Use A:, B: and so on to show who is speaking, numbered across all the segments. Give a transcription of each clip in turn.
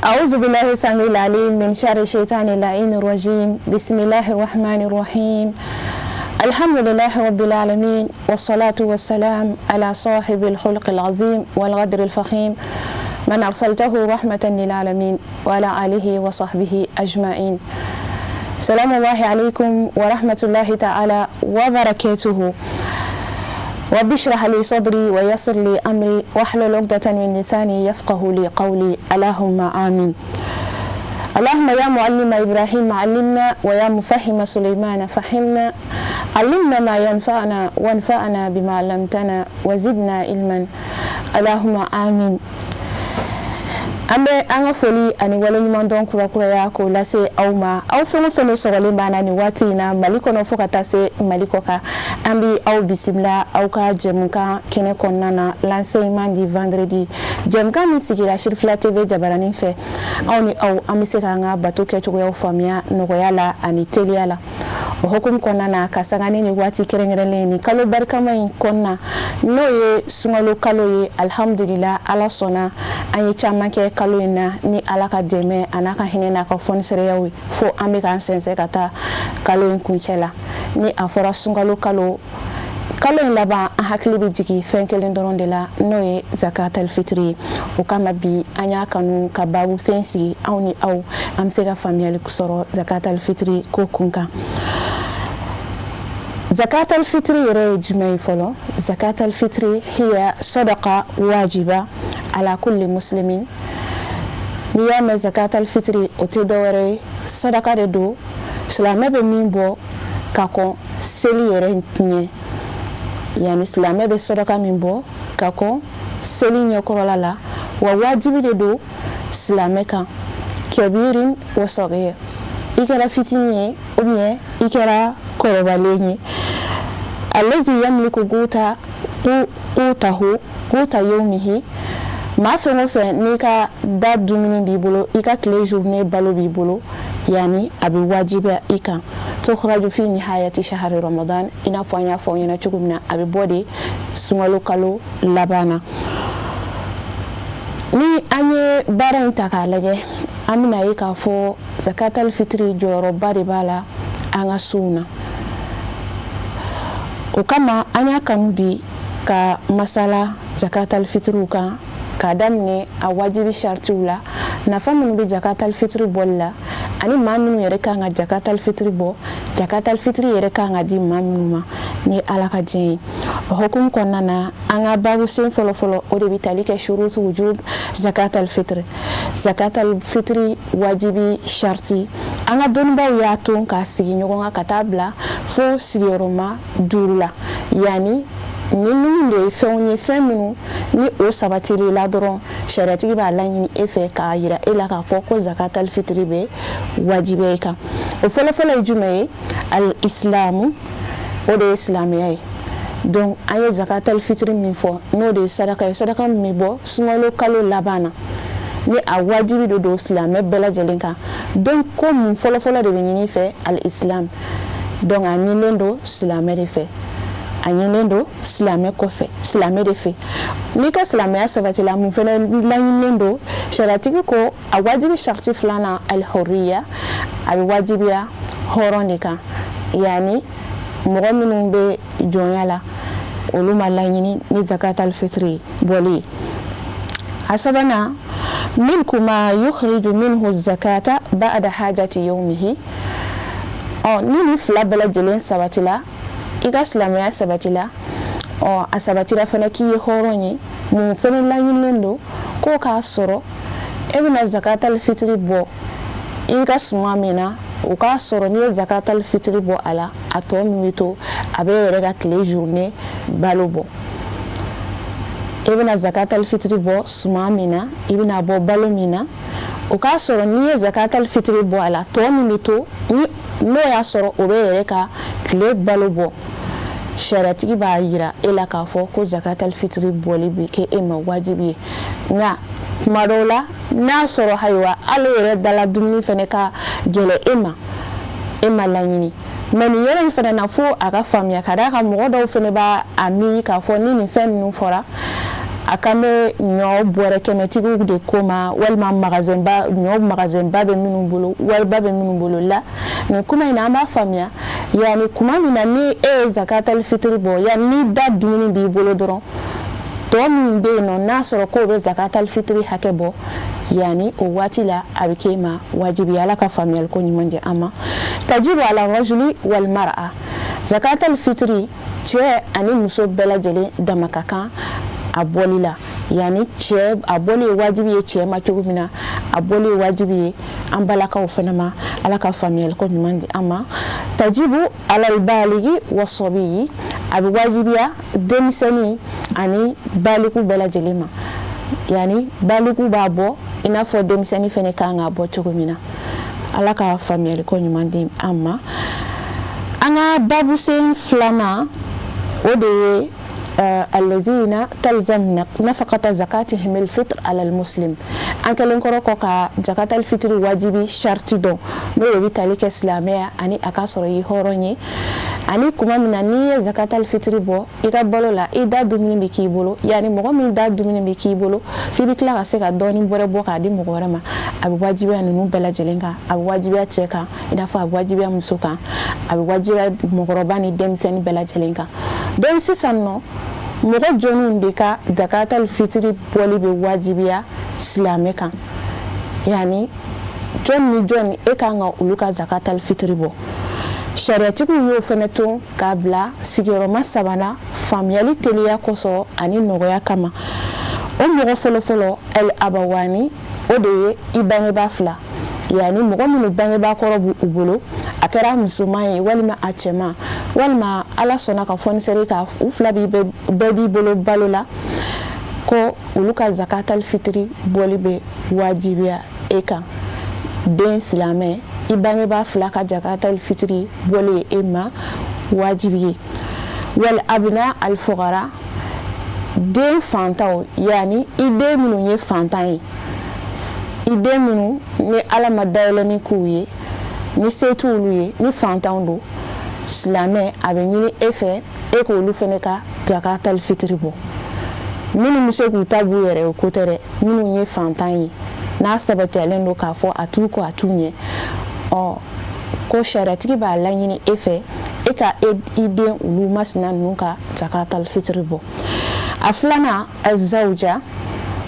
A: أعوذ بالله السميع العليم من شر الشيطان اللعين الرجيم. بسم الله الرحمن الرحيم. الحمد لله رب العالمين، والصلاة والسلام على صاحب الخلق العظيم والقدر الفخيم، من أرسلته رحمة للعالمين، وعلى آله وصحبه أجمعين. سلام الله عليكم ورحمة الله تعالى وبركاته. رب اشرح لي صدري ويسر لي أمري واحلل عقدة من لساني يفقه لي قولي. اللهم آمين. اللهم يا معلم إبراهيم علمنا، ويا مفهم سليمان فهمنا، علمنا ما ينفعنا، وانفعنا بما علمتنا، وزدنا علما. اللهم آمين. An bɛ an ka foli ani waleɲumandɔn kurakuraya k'o lase aw ma, aw fɛn o fɛn sɔrɔlen b'an na nin waati in na, Mali kɔnɔ fo ka taa se Mali kɔ kan. An bɛ aw bisimila aw ka jɛmukan kɛnɛ kɔnɔna na, l'enseignement du vendredi, jɛmukan min sigira Sirifila TV jabaranin fɛ. Aw ni aw, an bɛ se k'an ka bato kɛcogoyaw faamuya nɔgɔya la ani teliya la. O hukumu kɔnɔna na, ka sanga ni nin waati kɛrɛnkɛrɛnlen nin kalo barikama in kɔnɔna, n'o ye sunkalo kalo ye, alihamudulila, Ala sɔnna, an ye caman kɛ kalo in na ni Ala ka dɛmɛ a n'a ka hinɛ n'a ka fɔnisereyaw ye, fo an bɛ k'an sɛnsɛn ka taa kalo in kuncɛ la. Ni a fɔra sunkalo kalo, kalo in laban, an hakili bɛ jigin fɛn kelen dɔrɔn de la, n'o ye zakatal fitiri ye. O kama bi, an y'a kanu ka baabu sen sigi, aw ni aw, an bɛ se ka faamuyali sɔrɔ zakatal fitiri ko kun kan. Zakatal fitiri yɛrɛ ye jumɛn ye fɔlɔ? Zakatal fitiri hiya sadaqa wajiba ala kulli muslimin. N'i y'a mɛn zakatal fitiri, o tɛ dɔwɛrɛ ye, sadaka de don silamɛ bɛ min bɔ ka kɔn seli yɛrɛ ɲɛ, yani silamɛ bɛ sadaka min bɔ ka kɔn seli ɲɛkɔrɔla la. Wa wajibi de don silamɛ kan, kɛbirin wa sɔgir, i kɛra fitinin ye ou bien i kɛra kɔrɔbalen ye, allazi yamliku guta qutahu quta yawmihi, maa fɛn o fɛn n'i ka da dumuni b'i bolo, i ka tile journée balo b'i bolo, yani a bɛ wajibiya i kan. Tukhraju fi nihayati shahri ramadan, i n'a fɔ an y'a fɔ aw ɲɛna cogo min na, a bɛ bɔ de sunkalo kalo laban na. Ni an ye baara in ta k'a lajɛ, an bɛna ye k'a fɔ zakatal fitiri jɔyɔrɔba de b'a la an ka sunw na. O kama an y'a kanu bi ka masala zakatal fitiriw kan, k'a daminɛ a wajibi saritiw la, nafa minnu bɛ zakatal fitiri bɔli la, ani maa minnu yɛrɛ kan ka zakatal fitiri bɔ, zakatal fitiri yɛrɛ kan ka di maa minnu ma, ni Ala ka diɲɛ ye. O hukumu kɔnɔna na, an ka baabu sen fɔlɔfɔlɔ, o de bɛ tali kɛ shurutu wujub zakatal fitiri, zakatal fitiri wajibi sariti. An ka dɔnnibaw y'a to k'a sigi ɲɔgɔn kan ka taa bila fo sigiyɔrɔma 5 la, yanni ninnu de ye fɛnw ye, fɛn minnu ni o sabatili la dɔrɔn, sariyatigi b'a laɲini e fɛ k'a yira e la k'a fɔ ko zakatal fitiri bɛ wajibiya i kan. O fɔlɔfɔlɔ ye jumɛn ye? Al islamu, o de ye silamɛya ye. Donc an ye zakatal fitiri min fɔ, n'o de ye sadaka ye, sadaka min bɛ bɔ sunkalo kalo laban na, ni a wajibi de don silamɛ bɛɛ lajɛlen kan. Donc ko mun fɔlɔfɔlɔ de bɛ ɲini i fɛ? Al islam. Donc a ɲinilen don silamɛ de fɛ, a ɲinilen don silamɛ kɔfɛ, silamɛ de fɛ. N'i ka silamɛya sabatila, mun fɛnɛ laɲinilen don? Sariyatigi ko a wajibi sariti filanan, alihoriya, a bɛ wajibiya hɔrɔn de kan, yanni mɔgɔ minnu bɛ jɔnya la, olu ma laɲini ni zakatal fitiri bɔli ye. A sabanan, milku ma yukhriju minhu zakata ba'da hajati yawmihi. Ɔ ni nin fila bɛɛ lajɛlen sabatila, i ka silamɛya sabatila, ɔ a sabatira fana k'i ye hɔrɔn ye, mun fana laɲininen don? K'o k'a sɔrɔ e bɛna zakatal fitiri bɔ i ka suman min na, o k'a sɔrɔ n'i ye zakatal fitiri bɔ a la, a tɔ min bɛ to, a bɛ yɛrɛ ka tile journée balo bɔ. E bɛna zakatal fitiri bɔ suman min na, i bɛna bɔ balo min na, o k'a sɔrɔ n'i ye zakatal fitiri bɔ a la, tɔ min bɛ to, ni n'o y'a sɔrɔ o bɛ yɛrɛ ka tile balo bɔ, sariyatigi b'a yira e la k'a fɔ ko zakatal fitiri bɔli bɛ kɛ e ma wajibi ye. Nka tuma dɔw la, n'a sɔrɔ ayiwa hali yɛrɛ dala dumuni fana ka gɛlɛ e ma, e ma laɲini. Mais nin yɔrɔ in fana na, fo a ka faamuya, ka d'a kan mɔgɔ dɔw fana b'a a miiri k'a fɔ ni nin fɛn ninnu fɔra, A kan bɛ ɲɔ bɔrɛ kɛmɛtigiw de ko ma, walima magasinba, ɲɔ magasinba bɛ minnu bolo, wariba bɛ minnu bolo la. Nin kuma in na, an b'a faamuya, yani kuma min na ni e ye zakatal fitiri bɔ, yani ni da dumuni b'i bolo dɔrɔn, tɔ min bɛ yen nɔ, n'a sɔrɔ k'o bɛ zakatal fitiri hakɛ bɔ, yani o waati la a bɛ k'e ma wajibi. Ala ka faamuyali ko ɲuman di an ma. Tajibu ala rajuli wal mar'a, zakatal fitiri, cɛ ani muso bɛɛ lajɛlen dama ka kan a bɔli la. Yani cɛ, a bɔli ye wajibi ye cɛ ma cogo min na, a bɔli ye wajibi ye an balakaw fana ma. Ala ka faamuyali ko ɲuman di an ma. Tajibu alal baligi wa sabiyi, a bɛ wajibiya denmisɛnnin ani baliku bɛɛ lajɛlen ma. Yani baliku b'a bɔ i n'a fɔ denmisɛnnin fana kan k'a bɔ cogo min na. Ala ka faamuyali ko ɲuman di an ma. An ka babusen filanan, o de ye allazina talzam nafaqata zakatihim alfitr ala almuslim. An kɛlen kɔrɔ kɔ ka zakatal fitiri wajibi sharti dɔn, n'o de bɛ tali kɛ silamɛya ani a ka sɔrɔ i hɔrɔn ye, ani kuma min na n'i ye zakatal fitiri bɔ i ka balo la, i da dumuni bɛ k'i bolo. Yani mɔgɔ min da dumuni bɛ k'i bolo, f'i bɛ tila ka se ka dɔɔni wɛrɛ bɔ k'a di mɔgɔ wɛrɛ ma. A bɛ wajibiya ninnu bɛɛ lajɛlen kan. A bɛ wajibiya cɛ kan i n'a fɔ a bɛ wajibiya muso kan, a bɛ wajibiya mɔgɔkɔrɔba ni denmisɛnnin bɛɛ lajɛlen kan. Donc sisan nɔ, mɔgɔ jɔnniw de ka zakatal fitiri bɔli bɛ wajibiya silamɛ kan? Yani jɔn ni jɔn e kan ka olu ka zakatal fitiri bɔ? Sariyatigiw y'o fana to k'a bila sigiyɔrɔma sabanan, faamuyali teliya kosɔn ani nɔgɔya kama. O mɔgɔ fɔlɔfɔlɔ, al abawani, o de ye i bangebaa fila, yani mɔgɔ minnu bangebaa kɔrɔ b'u bolo, a kɛra musoman ye walima a cɛman, walima Ala sɔnna ka fɔnisɛri ka u fila bɛɛ b'i bolo balo la, ko olu ka zakatal fitiri bɔli bɛ wajibiya e kan. Den silamɛ, i bangebaa fila ka zakatal fitiri bɔli ye e ma wajibi ye. Wal abna al fuqara, den fantanw, yani i den minnu ye fantan ye, i den minnu ni Ala ma dayɛlɛni k'u ye, ni se t'olu ye, ni fantanw don, silamɛ, a bɛ ɲini e fɛ e k'olu fana ka zakatal fitiri bɔ. Minnu bɛ se k'u ta b'u yɛrɛ, o ko tɛ dɛ. Minnu ye fantan ye, n'a sabatiyalen don k'a fɔ a t'u kɔ, a t'u ɲɛ, ɔ ko sariyatigi b'a laɲini e fɛ e ka i den olu masina ninnu ka zakatal fitiri bɔ. A filanan, azawuja,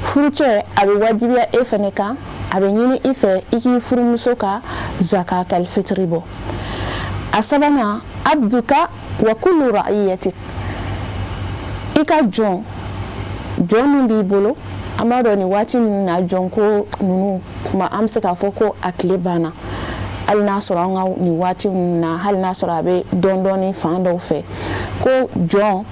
A: furucɛ, a bɛ wajibiya e fana kan, a bɛ ɲini i fɛ i k'i furumuso ka zakatal fitiri bɔ. A sabanan, abduka wa kullu ra'iyatik, i ka jɔn, jɔn min b'i bolo. An b'a dɔn nin waati ninnu na, jɔnko ninnu kuma, an bɛ se k'a fɔ ko a tile banna, hali n'a sɔrɔ an ka nin waati ninnu na, hali n'a sɔrɔ a bɛ dɔɔni dɔɔni fan dɔw fɛ, ko jɔn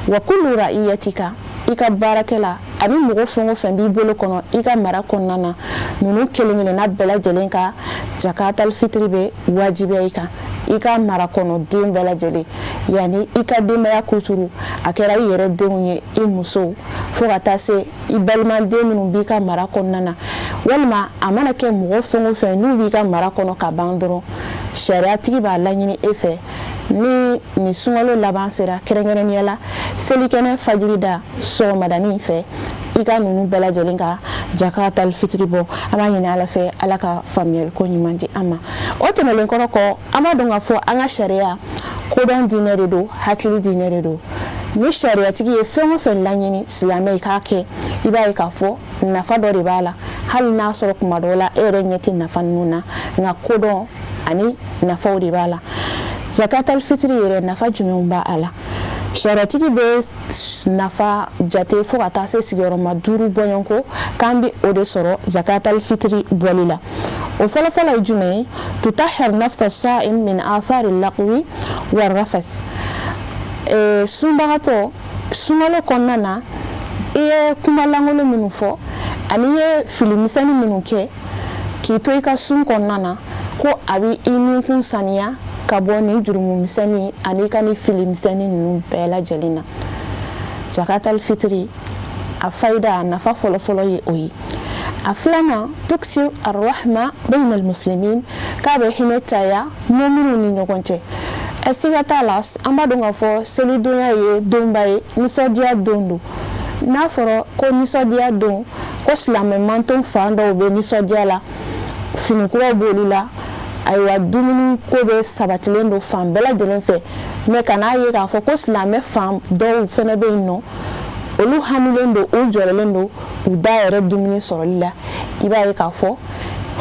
A: wa kullu ra'iyatika, i ka baarakɛla ani mɔgɔ fɛn o fɛn b'i bolo kɔnɔ i ka mara kɔnɔna na, ninnu kelen kelenna bɛɛ lajɛlen ka zakatal fitiri bɛ wajibiya i kan. I ka mara kɔnɔ den bɛɛ lajɛlen, yanni i ka denbaya kuturu, a kɛra i yɛrɛ denw ye, i musow, fo ka taa se i balimaden minnu b'i ka mara kɔnɔna na, walima a mana kɛ mɔgɔ fɛn o fɛn n'u b'i ka mara kɔnɔ ka ban dɔrɔn, sariyatigi b'a laɲini e fɛ ni nin sunkalo laban sera, kɛrɛnkɛrɛnnenya la selikɛnɛ fajiri da sɔgɔmadanin fɛ, i ka ninnu bɛɛ lajɛlen ka zakatal fitiri bɔ. An b'a ɲini Ala fɛ, Ala ka faamuyali ko ɲuman di an ma. O tɛmɛnen kɔrɔ kɔ, an b'a dɔn k'a fɔ an ka sariya kodɔn diinɛ de don, hakili diinɛ de don. Ni sariyatigi ye fɛn o fɛn laɲini silamɛ i k'a kɛ, i b'a ye k'a fɔ nafa dɔ de b'a la, hali n'a sɔrɔ kuma dɔw la e yɛrɛ ɲɛ tɛ nafa ninnu na, nka kodɔn ani nafaw de b'a la. Zakatal fitiri yɛrɛ, nafa jumɛnw b'a la? Sariyatigi bɛ nafa jate fo ka taa se sigiyɔrɔma 5 bɔɲɔgɔnko k'an bɛ o de sɔrɔ zakatal fitiri bɔli la. O fɔlɔfɔlɔ ye jumɛn ye? Tutahhir nafsa sa'im min athari laqwi wa rafas. Sunbagatɔ, sunkalo kɔnɔna na, i ye kuma lankolon minnu fɔ ani i ye fili misɛnnin minnu kɛ k'i to i ka sun kɔnɔna na, ko a bɛ i ninkun saniya ka bɔ nin jurumu misɛnnin ani i ka nin fili misɛnnin ninnu bɛɛ lajɛlen na. Zakatal fitiri a fayida, a nafa fɔlɔfɔlɔ ye o ye. A filanan, tuksir arrahma bayna almuslimin, k'a bɛ hinɛ caya muminiw ni ɲɔgɔn cɛ. Siga t'a la, an b'a dɔn k'a fɔ selidonya ye donba ye, nisɔndiya don don. N'a fɔra ko nisɔndiya don, ko silamɛ manton fan dɔw bɛ nisɔndiya la, fini kuraw b'olu la, ayiwa, dumuni ko bɛ sabatilen don fan bɛɛ lajɛlen fɛ, mais ka n'a ye k'a fɔ ko silamɛ fan dɔw fana bɛ yen nɔ, olu hamilen don, u jɔrɔlen don u da yɛrɛ dumuni sɔrɔli la, i b'a ye k'a fɔ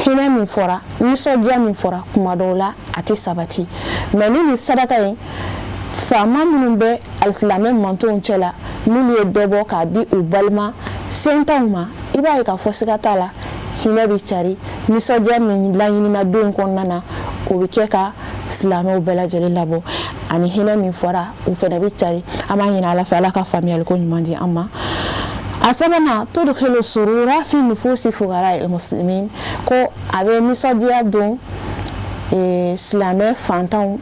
A: hinɛ min fɔra, nisɔndiya min fɔra, kuma dɔw la a tɛ sabati. Mais ni nin saraka in, faama minnu bɛ alisilamɛ mantonw cɛ la, n'olu ye dɔ bɔ k'a di u balima sentanw ma, i b'a ye k'a fɔ siga t'a la, hinɛ bɛ cari, nisɔndiya min laɲinina don in kɔnɔna na, o bɛ kɛ ka silamɛw bɛɛ lajɛlen labɔ, ani hinɛ min fɔra, o fana bɛ cari. An b'a ɲini Ala fɛ, Ala ka faamuyaliko ɲuman di an ma. A sabanan, tudkhilu surura fi nufusi fugara muslimin, ko a bɛ nisɔndiya don silamɛ fantanw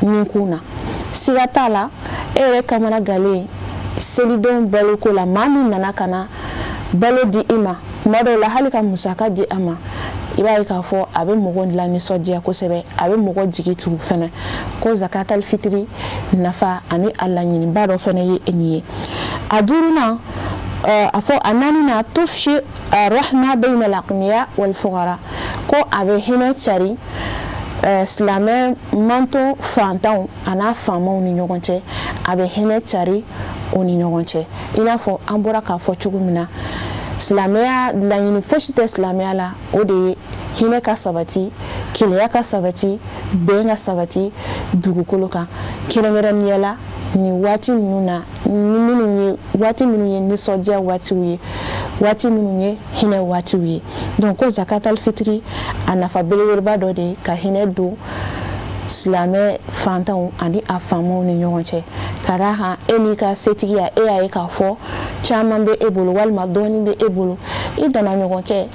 A: nikun na. Siga t'a la, e yɛrɛ kamana galen selidon baloko la, maa min nana ka na balo di i ma, tuma dɔw la hali ka musaka di a ma, i b'a ye k'a fɔ a bɛ mɔgɔ la nisɔndiya kosɛbɛ, a bɛ mɔgɔ jigi tugu fɛnɛ. Ko zakatal fitiri nafa ani a laɲiniba dɔ fɛnɛ ye nin ye. A duurunan, a fɔ a naaninan, tufshi rahma bayna al-aghniya wal fuqara, ko a bɛ hinɛ cari silamɛ manton fantanw an'a faamaw ni ɲɔgɔn cɛ, a bɛ hinɛ cari o ni ɲɔgɔn cɛ. I n'a fɔ an bɔra k'a fɔ cogo min na, silamɛya laɲini fosi tɛ silamɛya la, o de ye hinɛ ka sabati, kelenya ka sabati, bɛn ka sabati dugukolo kan, kɛrɛnkɛrɛnnenya la nin waati ninnu na, minnu ye waati minnu ye nisɔndiya waatiw ye, waati minnu ye hinɛ waatiw ye. Donc ko zakatal fitiri a nafa belebeleba dɔ de ye ka hinɛ don silamɛ fantanw ani a faamaw ni ɲɔgɔn cɛ, ka d'a kan e n'i ka setigiya, e y'a ye k'a fɔ caman bɛ e bolo walima dɔɔnin bɛ e bolo, i danna ɲɔgɔn cɛ,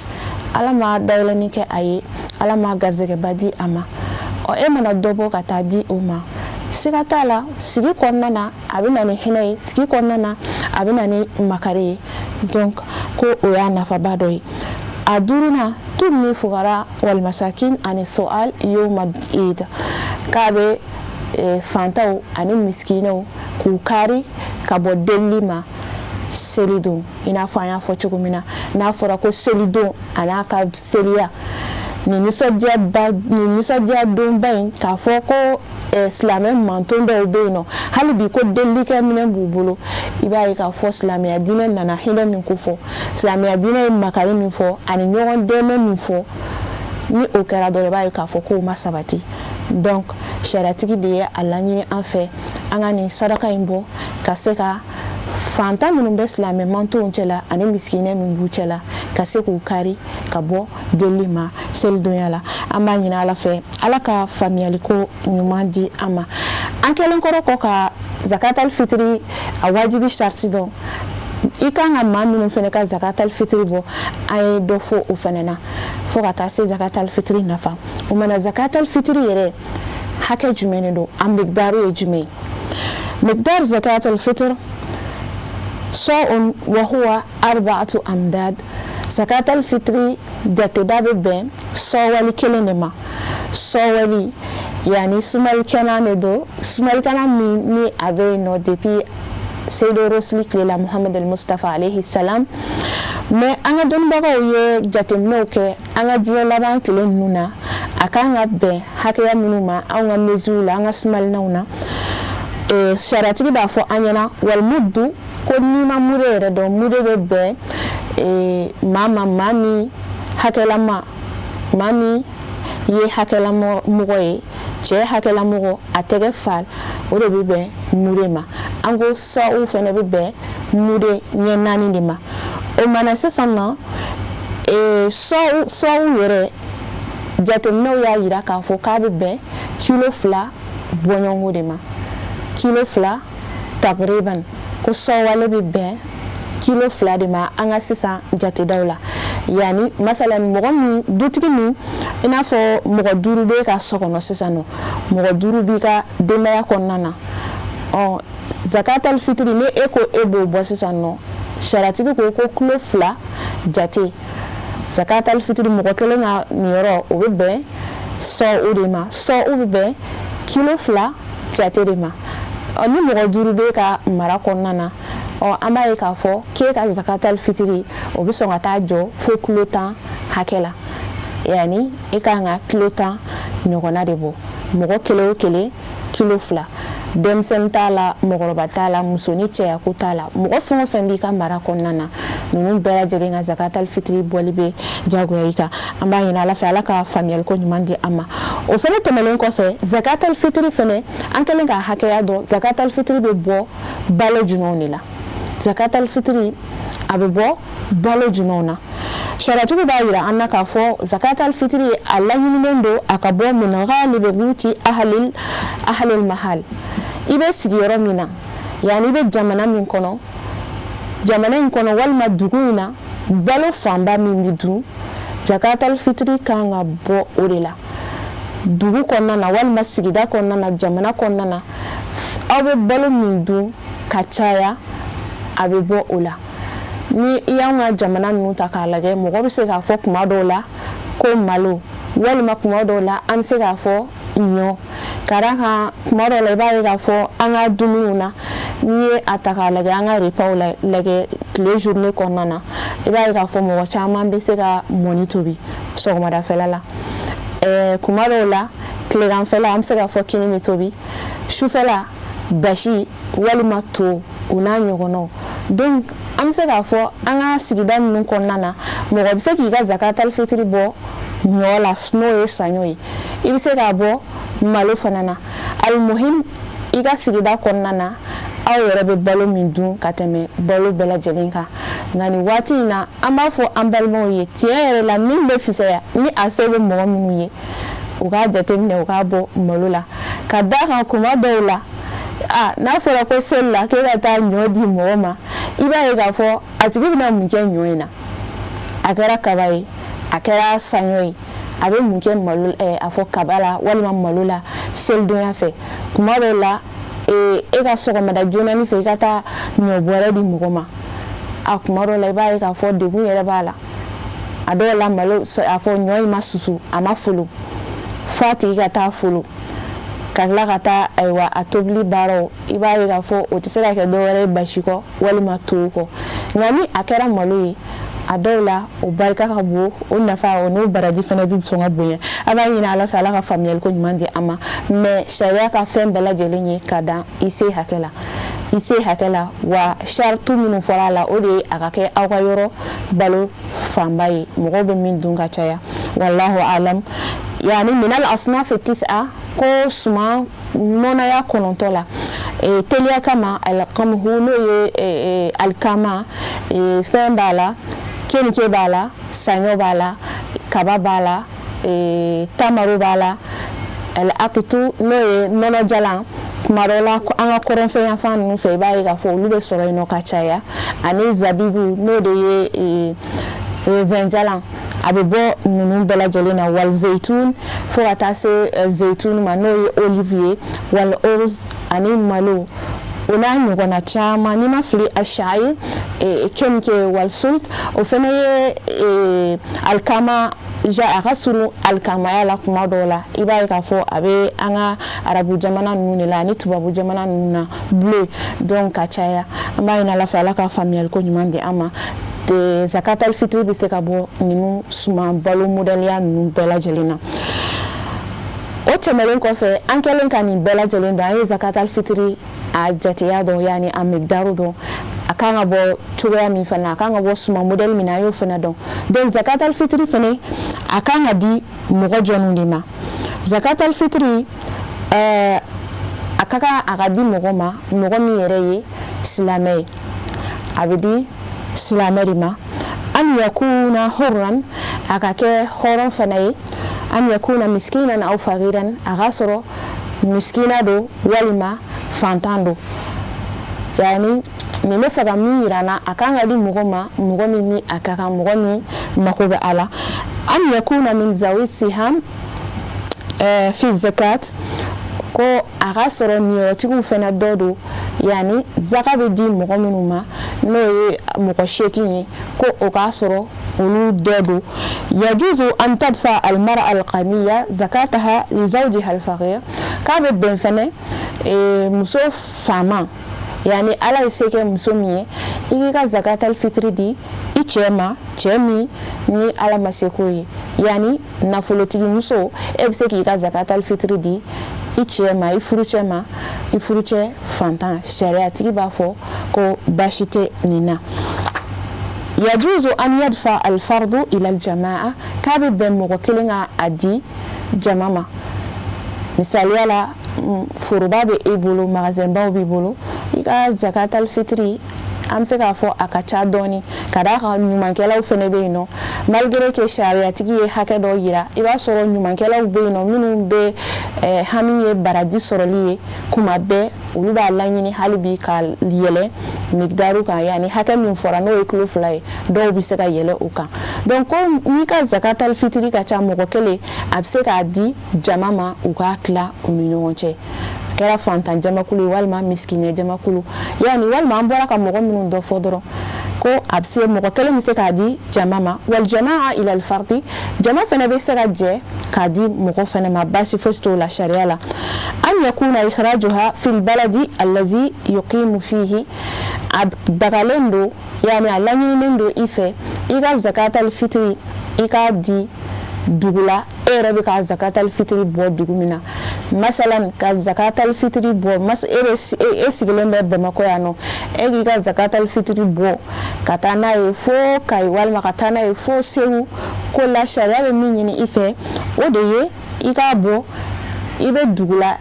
A: Ala ma dayɛlɛnni kɛ a ye, Ala ma garisɛgɛba di a ma. Ɔ, e mana dɔ bɔ ka taa di o ma, siga t'a la, sigi kɔnɔna na a bɛ na ni hinɛ ye, sigi kɔnɔna na a bɛ na ni makari ye. Donc ko o y'a nafaba dɔ ye. A duurunan, tugni fugara wal masakin ani sual yawma eid, k'a bɛ fantaw ani miskinɛw k'u kari ka bɔ delili ma selidon. I n'a fɔ an y'a fɔ cogo min na, n'a fɔra ko selidon a n'a ka seliya, nin nisɔndiyaba, nin nisɔndiya donba in, k'a fɔ ko silamɛ manton dɔw bɛ yen nɔ, hali bi ko delilikɛ minɛn b'u bolo, i b'a ye k'a fɔ silamɛya diinɛ nana hinɛ min ko fɔ, silamɛya diinɛ ye makari min fɔ ani ɲɔgɔn dɛmɛ min fɔ, ni o kɛra dɔrɔn, i b'a ye k'a fɔ k'o ma sabati. Donc sariyatigi de ye a laɲini an fɛ, an ka nin saraka in bɔ ka se ka fantan minnu bɛ silamɛ mantonw cɛla ani misikinɛ min b'u cɛla, ka se k'u kari ka bɔ delili ma selidonya la. An b'a ɲini Ala fɛ, Ala ka faamuyaliko ɲuman di an ma. An kɛlen kɔrɔ kɔ ka zakatal fitiri a wajibi sariti dɔn, i kan ka maa minnu fana ka zakatal fitiri bɔ, an ye dɔ fɔ o fana na, fo ka taa se zakatal fitiri nafa o mana. Zakatal fitiri yɛrɛ hakɛ jumɛn de don? A miqdaru ye jumɛn ye? Miqdar zakatal fitr sa'un wa huwa arba'atu amdad. Zakatal fitri jateda bɛ bɛn sɔwali kelen de ma. Sɔwali, yani sumalikɛlan de don, sumalikɛlan min ni a bɛ yen nɔ depuis Seyidu Rasuli tile la, Muhamad al Mustafa alayhi salam. Mais an ka dɔnnibagaw ye jateminɛw kɛ an ka diɲɛ laban tile ninnu na, a kan ka bɛn hakɛya minnu ma anw ka mesure la, an ka sumalinaw na, sariyatigi b'a fɔ an ɲɛna wal muddu, ko n'i ma mude yɛrɛ dɔn, mude bɛ bɛn maa ma, maa min hakɛlama, maa min ye hakɛlamɔgɔ ye, cɛ hakɛlamɔgɔ, a tɛgɛ fa, o de bɛ bɛn mude ma. An ko sa'u fana bɛ bɛn mude ɲɛ 4 de ma. O mana sisan nɔ, sa'u yɛrɛ jateminɛw y'a jira k'a fɔ k'a bɛ bɛn kilo 2 bɔɲɔgɔnko de ma, kilo 2 takriban. Ko sɔwale bɛ bɛn kilo 2 de ma an ka sisan jatedaw la. Yani masalan, mɔgɔ min, dutigi min, i n'a fɔ mɔgɔ 5 bɛ ka so kɔnɔ sisan nɔ, mɔgɔ 5 b'i ka denbaya kɔnɔna na, ɔ, zakatal fitiri, ni e ko e b'o bɔ sisan nɔ, sariyatigi ko ko kilo 2 jate zakatal fitiri, mɔgɔ kelen ka niyɔrɔ, o bɛ bɛn sɔw de ma. Sɔw bɛ bɛn kilo 2 jate de ma. Ni mɔgɔ 5 bɛ ka mara kɔnɔna na, Ɔ, an b'a ye k'a fɔ k'e ka zakatal fitiri, o bɛ sɔn ka taa jɔ fo kilo 10 hakɛ la. Yani e ka kan ka kilo 10 ɲɔgɔnna de bɔ, mɔgɔ kelen o kelen kilo 2. Denmisɛnnin t'a la, mɔgɔkɔrɔba t'a la, muso ni cɛya ko t'a la, mɔgɔ fɛn o fɛn b'i ka mara kɔnɔna na, ninnu bɛɛ lajɛlen ka zakatal fitiri bɔli bɛ jagoya i kan. An b'a ɲini Ala fɛ, Ala ka faamuyaliko ɲuman di an ma. O fɛnɛ tɛmɛnen kɔfɛ, zakatal fitiri fɛnɛ, an kɛlen k'a hakɛya dɔn, zakatal fitiri bɛ bɔ balo jumɛnw de la? Zakatal fitiri, a bɛ bɔ balo jumɛnw na? Sariyatigiw b'a yira an na k'a fɔ zakatal fitiri, a laɲininen don a ka bɔ min ghalibi quti ahlil mahal, i bɛ sigiyɔrɔ min na, yani i bɛ jamana min kɔnɔ, jamana in kɔnɔ walima dugu in na, balo fanba min bɛ dun, zakatal fitiri kan ka bɔ o de la. Dugu kɔnɔna na walima sigida kɔnɔna na, jamana kɔnɔna na, aw bɛ balo min dun ka caya, a bɛ bɔ o la. Ni i y'an ka jamana ninnu ta k'a lajɛ, mɔgɔ bɛ se k'a fɔ kuma dɔw la ko malo, walima kuma dɔw la an bɛ se k'a fɔ ɲɔ, ka d'a kan kuma dɔw la i b'a ye k'a fɔ an ka dumuniw na, n'i ye a ta k'a lajɛ, an ka repas lajɛ tile journée kɔnɔna na, i b'a ye k'a fɔ mɔgɔ caman bɛ se ka mɔni tobi sɔgɔmadafɛla la. Kuma dɔw la, tileganfɛla, an bɛ se k'a fɔ kini bɛ tobi, sufɛla basi walima to, o n'a ɲɔgɔnnaw. Donc an bɛ se k'a fɔ an ka sigida ninnu kɔnɔna na, mɔgɔ bɛ se k'i ka zakatal fitiri bɔ ɲɔ la, n'o ye saɲɔ ye, i bɛ se k'a bɔ malo fana na. Alimuhim, i ka sigida kɔnɔna na, aw yɛrɛ bɛ balo min dun ka tɛmɛ balo bɛɛ lajɛlen kan. Nka nin waati in na, an b'a fɔ an balimaw ye, tiɲɛ yɛrɛ la, min bɛ fisaya ni a se bɛ mɔgɔ minnu ye, u k'a jateminɛ u k'a bɔ malo la, ka d'a kan kuma dɔw la, a n'a fɔra ko seli la k'e ka taa ɲɔ di mɔgɔ ma, i b'a ye k'a fɔ a tigi bɛna mun kɛ ɲɔ in na? A kɛra kaba ye, a kɛra saɲɔ ye, a bɛ mun kɛ malo, a fɔ kaba la walima malo la selidonya fɛ? Kuma dɔw la, e ka sɔgɔmada joonani fɛ, i ka taa ɲɔ bɔrɛ di mɔgɔ ma, a kuma dɔw la i b'a ye k'a fɔ degun yɛrɛ b'a la. A dɔw la, malo, a fɔ ɲɔ in ma susu, a ma folo, f'a tigi ka taa folo ka tila ka taa, ayiwa, a tobili baaraw, i b'a ye k'a fɔ o tɛ se ka kɛ dɔwɛrɛ ye basi kɔ walima to kɔ. Nka ni a kɛra malo ye, a dɔw la o barika ka bon, o nafa o n'o baraji fana bɛ sɔn ka bonya. A b'a ɲini Ala fɛ, Ala ka faamuyali ko ɲuman di an ma. Mais sariya ka fɛn bɛɛ lajɛlen ye ka dan i se hakɛ la, i se hakɛ la. Wa saritu minnu fɔra a la, o de ye a ka kɛ aw ka yɔrɔ balo fanba ye, mɔgɔw bɛ min dun ka caya. Wallahu alam. Yani minal asnaf tis'a, ko suman nɔnaya 9 la, teliya kama, alqamhu, n'o ye alikama, fɛn b'a la, kenike b'a la, saɲɔ b'a la, kaba b'a la, tamaro b'a la, alakitu, n'o ye nɔnɔ jalan. Kuma dɔw la, an ka kɔrɔnfɛ yanfan ninnu fɛ, i b'a ye k'a fɔ olu bɛ sɔrɔ yen nɔ ka caya, ani zabibu, n'o de ye raisin jalan, a bɛ bɔ ninnu bɛɛ lajɛlen na, wal zeitun, fo ka taa se zeitun ma, n'o ye olive ye, wal orz, ani malo, o n'a ɲɔgɔnna caman. N'i ma fili, a shayi, kenike, wal sult, o fana ye alikama ja, a ka surun alikamaya la. Kuma dɔw la, i b'a ye k'a fɔ a bɛ an ka arabu jamana ninnu de la ani tubabu jamana ninnu na, blé donc, ka caya. An b'a ɲini Ala fɛ, Ala ka faamuyali ko ɲuman di an ma. Zakatal fitiri bɛ se ka bɔ ninnu suman balo modɛliya ninnu bɛɛ lajɛlen na. O tɛmɛnen kɔfɛ, an kɛlen ka nin bɛɛ lajɛlen dɔn, an ye zakatal fitiri a jateya dɔn, yaani a migdaru dɔn, a kan ka bɔ cogoya min fana, a kan ka bɔ suman modɛli min na, an y'o fana dɔn. Donc zakatal fitiri fana, a kan ka di mɔgɔ jɔnw de ma? Zakatal fitiri, a ka kan a ka di mɔgɔ ma, mɔgɔ min yɛrɛ ye silamɛ ye. A bɛ di silamɛ de ma. An yakuna hurran, a ka kɛ hɔrɔn fana ye. An yakuna miskinan aw fagiran, a ka sɔrɔ miskina don walima fantan don. Yani nin bɛ fɛ ka min yira n na, a kan ka di mɔgɔ ma, mɔgɔ min ni a ka kan, mɔgɔ min mako bɛ a la. An yakuna min zawi siham fi zakat, ko a ka sɔrɔ niyɔrɔtigiw fana dɔ don, yani zaka bɛ di mɔgɔ minnu ma, n'o ye mɔgɔ 8 ye, ko o k'a sɔrɔ olu dɔ don. Yajuzu an tadfa almara alghaniya zakataha li zawjiha alfaqir, k'a bɛ bɛn fɛnɛ muso faama Yani Ala ye se kɛ muso min ye, i k'i ka zakatal fitiri di i cɛ ma, cɛ min ni Ala ma se k'o ye. Yani nafolotigi muso, e bɛ se k'i ka zakatal fitiri di i cɛ ma, i furucɛ ma, i furucɛ fantan. Sariyatigi b'a fɔ ko baasi tɛ nin na. Yajuzu an yadfa alfardu ila aljamaa, k'a bɛ bɛn mɔgɔ kelen ka a di jama ma. Misaliya la, foroba bɛ e bolo, magasinbaw b'i bolo, i ka zakatal fitiri, an bɛ se k'a fɔ a ka ca dɔɔni, ka d'a kan ɲumankɛlaw fana bɛ yen nɔ. Malgré que sariyatigi ye hakɛ dɔ yira, i b'a sɔrɔ ɲumankɛlaw bɛ yen nɔ minnu bɛ hami ye baraji sɔrɔli ye kuma bɛɛ, olu b'a laɲini hali bi ka yɛlɛ migdaru kan, yani hakɛ min fɔra n'o ye kilo 2 ye, dɔw bɛ se ka yɛlɛ o kan. Donc ko n'i ka zakatal fitiri ka ca mɔgɔ kelen, a bɛ se k'a di jama ma, u k'a tila u ni ɲɔgɔn cɛ, a kɛra fantan jamakulu ye walima misikinɛ jamakulu, yani walima an bɔra ka mɔgɔ minnu dɔ fɔ dɔrɔn, ko a bɛ se, mɔgɔ kelen bɛ se k'a di jama ma. Wal jamaa ila al fardi, jama fana bɛ se ka jɛ k'a di mɔgɔ fana ma, baasi fosi t'o la sariya la. An yakuna ikhrajuha fil baladi allazi yuqimu fihi, a dagalen don, yani a laɲininen don i fɛ, i ka zakatal fitiri i k'a di dugu la e yɛrɛ bɛ ka zakatal fitiri bɔ dugu min na. Masalan, ka zakatal fitiri bɔ, e bɛ e sigilen bɛ Bamakɔ yan nɔ, e k'i ka zakatal fitiri bɔ ka taa n'a ye fo Kayi walima ka taa n'a ye fo Segu, ko la sariya bɛ min ɲini i fɛ, o de ye i k'a bɔ i bɛ dugu la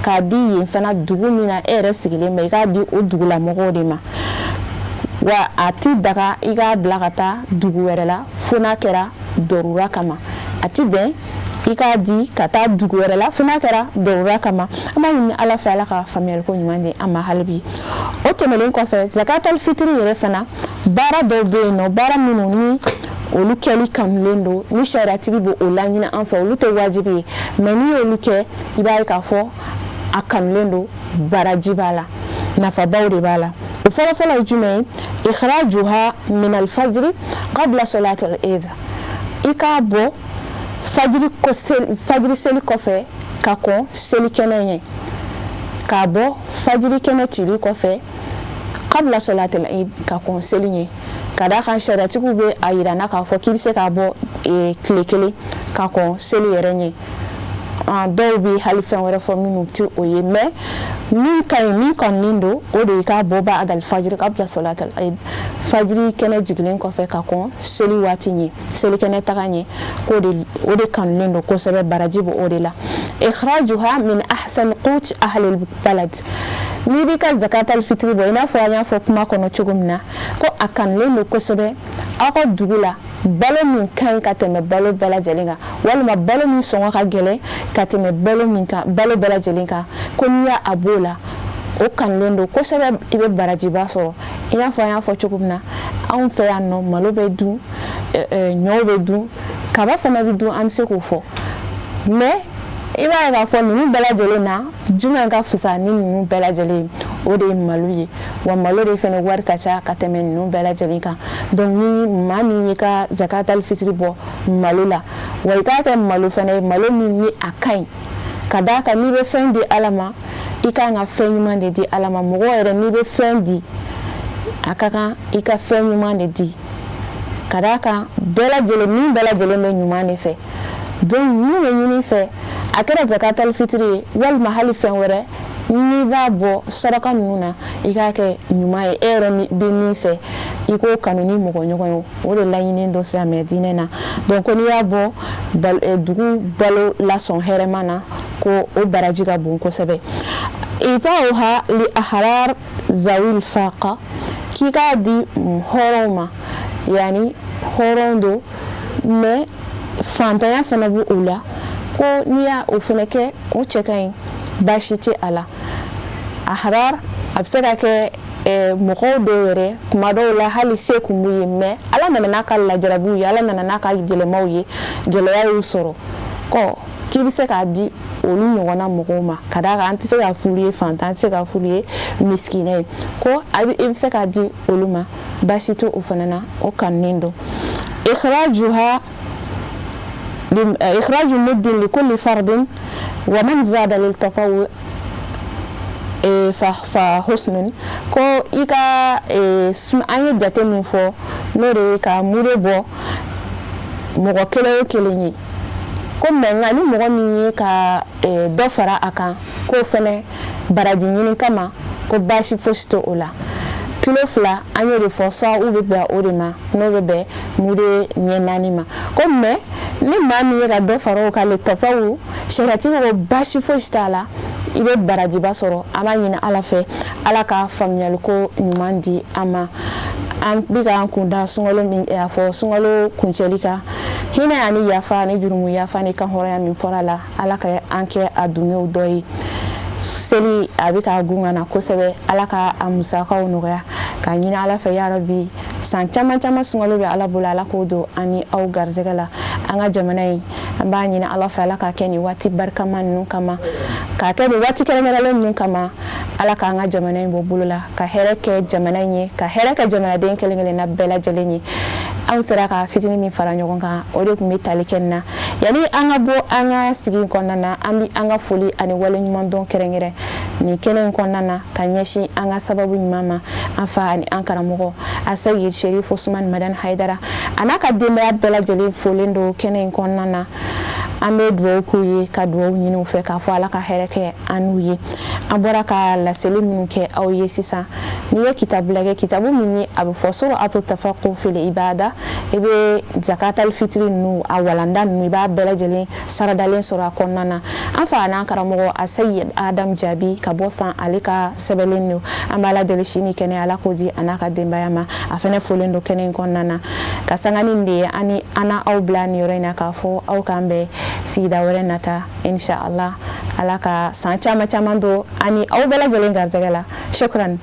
A: k'a di yen fana, dugu min na e yɛrɛ sigilen bɛ, i k'a di o dugulamɔgɔw de ma. Wa a ti daga i k'a bila ka taa dugu wɛrɛ la fo n'a kɛra dɔrura kama. A ti bɛn i k'a di ka taa dugu wɛrɛ la fo n'a kɛra dɔrura kama. An b'a ɲini Ala fɛ, Ala ka faamuyaliko ɲuman di an ma hali bi. O tɛmɛnen kɔfɛ, zakatal fitiri yɛrɛ fana, baara dɔw bɛ yen nɔ, baara minnu ni olu kɛli kanulen don, ni sariyatigi bɛ o laɲini an fɛ, olu tɛ wajibi ye, mais n'i y'olu kɛ, i b'a ye k'a fɔ a kanulen don, baraji b'a la, nafabaw de b'a la. O fɔlɔfɔlɔ ye jumɛn ye? Ikhrajuha min alfajiri qabla salati al-eid, i k'a bɔ fajiri seli kɔfɛ ka kɔn seli kɛnɛ ɲɛ, k'a bɔ fajiri kɛnɛ cili kɔfɛ, qabla salati al-eid, ka kɔn seli ɲɛ. Ka d'a kan sariyatigiw bɛ a yira n na k'a fɔ k'i bɛ se k'a bɔ tile kelen ka kɔn seli yɛrɛ ɲɛ. Dɔw bɛ hali fɛn wɛrɛ fɔ minnu tɛ o ye, mais min ka ɲi, min kanunen don, o de ye k'a bɔ ba'da al-fajr qabla salat al-eid, fajiri kɛnɛ jigilen kɔfɛ ka kɔn seli waati ɲɛ, seli kɛnɛ taga ɲɛ, k'o de o de kanunen don kosɛbɛ, baraji bɛ o de la. Ikhrajuha min ahsan qut ahli balad, n'i b'i ka zakatal fitiri bɔ, i n'a fɔ an y'a fɔ kuma kɔnɔ cogo min na, ko a kanulen don kosɛbɛ aw ka dugu la, balo min ka ɲi ka tɛmɛ balo bɛɛ lajɛlen kan, walima balo min sɔngɔ ka gɛlɛn ka tɛmɛ balo min kan, balo bɛɛ lajɛlen kan, ko n'i y'a b'o la, o kanulen don kosɛbɛ, i bɛ barajiba sɔrɔ. I n'a fɔ an y'a fɔ cogo min na, anw fɛ yan nɔ, malo bɛ dun, ɲɔw bɛ dun, kaba fana bɛ dun, an bɛ se k'o fɔ. Mais i b'a ye k'a fɔ ninnu bɛɛ lajɛlen na, jumɛn ka fisa ni ninnu bɛɛ lajɛlen ye? O de ye malo ye. Wa malo de fana wari ka ca ka tɛmɛ ninnu bɛɛ lajɛlen kan. Donc ni maa min y'i ka zakatal fitiri bɔ malo la, wa i k'a kɛ malo fana ye, malo min ni a ka ɲi, ka d'a kan n'i bɛ fɛn di Ala ma, i kan ka fɛn ɲuman de di Ala ma. Mɔgɔ yɛrɛ, n'i bɛ fɛn di, a ka kan i ka fɛn ɲuman de di, ka d'a kan bɛɛ lajɛlen, min bɛɛ lajɛlen bɛ ɲuman de fɛ. Donc min bɛ ɲini fɛ, a kɛra zakatal fitiri ye walima hali fɛn wɛrɛ, n'i b'a bɔ saraka ninnu na, i k'a kɛ ɲuman ye, e yɛrɛ bɛ min fɛ, i k'o kanu ni mɔgɔ ɲɔgɔn ye, o de laɲininen don silamɛ diinɛ na. Donc ko n'i y'a bɔ dugu balo lasɔn hɛrɛma na, ko o baraji ka bon kosɛbɛ. Itauha li ahrar zawil faqa, k'i k'a di hɔrɔnw ma, yani hɔrɔn don mais fantanya fana bɛ o la, ko n'i y'a o fana kɛ, o cɛ ka ɲi, baasi tɛ a la. Ahrar, a bɛ se ka kɛ mɔgɔw dɔw yɛrɛ, kuma dɔw la hali se kun b'u ye, mais Ala nana n'a ka lajarabiw ye, Ala nana n'a ka gɛlɛmaw ye, gɛlɛya y'u sɔrɔ, kɔ k'i bɛ se k'a di olu ɲɔgɔnna mɔgɔw ma, ka d'a kan an tɛ se ka f'olu ye fantan, an tɛ se ka f'olu ye misikinɛ ye, ko i bɛ se k'a di olu ma, baasi tɛ o fana na, o kanunen don. Ikhrajuha ikhraju muddin li kulli fardin wa man zada lil tatawwu Fa husnun ko i ka an ye jate min fɔ, n'o de ye ka mude bɔ mɔgɔ kelen o kelen ye, ko mais nka ni mɔgɔ min ye ka dɔ fara a kan, k'o fɛnɛ baraji ɲini kama, ko baasi fosi tɛ o la. Kilo 2, an y'o de fɔ, sa'u bɛ bɛn o de ma, n'o bɛ bɛn mude ɲɛ 4 ma. Ko mais ni maa min ye ka dɔ fara o kan, le tatawu, sariyatigi ko baasi fosi t'a la, i bɛ barajiba sɔrɔ. An b'a ɲini Ala fɛ, Ala ka faamuyaliko ɲuman di an ma. An bɛ k'an kun da sunkalo min a fɔ, sunkalo kuncɛli kan, hinɛ ani yafa ani jurumu yafa ni kanhɔrɔnya min fɔra la, Ala ka an kɛ a dungew dɔ ye. Seli a bɛ ka gun ka na kosɛbɛ, Ala ka a musakaw nɔgɔya, k'a ɲini Ala fɛ, yarabi, san caman caman sunkalo bɛ Ala bolo, Ala k'o don an ni aw garisɛgɛ la. An ka jamana in, an b'a ɲini Ala fɛ, Ala k'a kɛ nin waati barikama ninnu kama, k'a kɛ nin waati kɛrɛnkɛrɛnlen ninnu kama, Ala k'an ka jamana in bɔ bolo la, ka hɛrɛ kɛ jamana in ye, ka hɛrɛ kɛ jamanaden kelen kelenna bɛɛ lajɛlen ye. Anw sera ka fitinin min fara ɲɔgɔn kan, o de tun bɛ tali kɛ nin na. Yanni an ka bɔ an ka sigi kɔnɔna na, an bɛ an ka foli ani waleɲumandɔn kɛrɛnkɛrɛn nin kɛnɛ in kɔnɔna na ka ɲɛsin an ka sababu ɲuman ma, an fa ani an karamɔgɔ Asayid Sherif Usman Madani Hayidara, a n'a ka denbaya bɛɛ lajɛlen folen don kɛnɛ in kɔnɔna na. An bɛ dugawu k'u ye, ka dugawu ɲini u fɛ, k'a fɔ Ala ka hɛrɛ kɛ an n'u ye. An bɔra ka laseli minnu kɛ aw ye sisan, n'i ye kitabu lajɛ, kitabu min ni a bɛ fɔ Suratu Tafaqu fil Ibada, i bɛ zakatal fitiri ninnu, a walanda ninnu, i b'a bɛɛ lajɛlen saradalen sɔrɔ a kɔnɔna na. An fa n'an karamɔgɔ Asayid Adam Jaabi ka bɔ san, ale ka sɛbɛnlen don. An b'a deli, si ni kɛnɛ, Ala k'o di a n'a ka denbaya ma. A fana folen don kɛnɛ in kɔnɔna na. Ka sanga ni de ye, ani an aw bila nin yɔrɔ in na, k'a fɔ aw k'an bɛn sigida wɛrɛ nata, inshallah. Ala ka san caman caman don ani aw bɛɛ lajɛlen garisɛgɛ la. Shukran.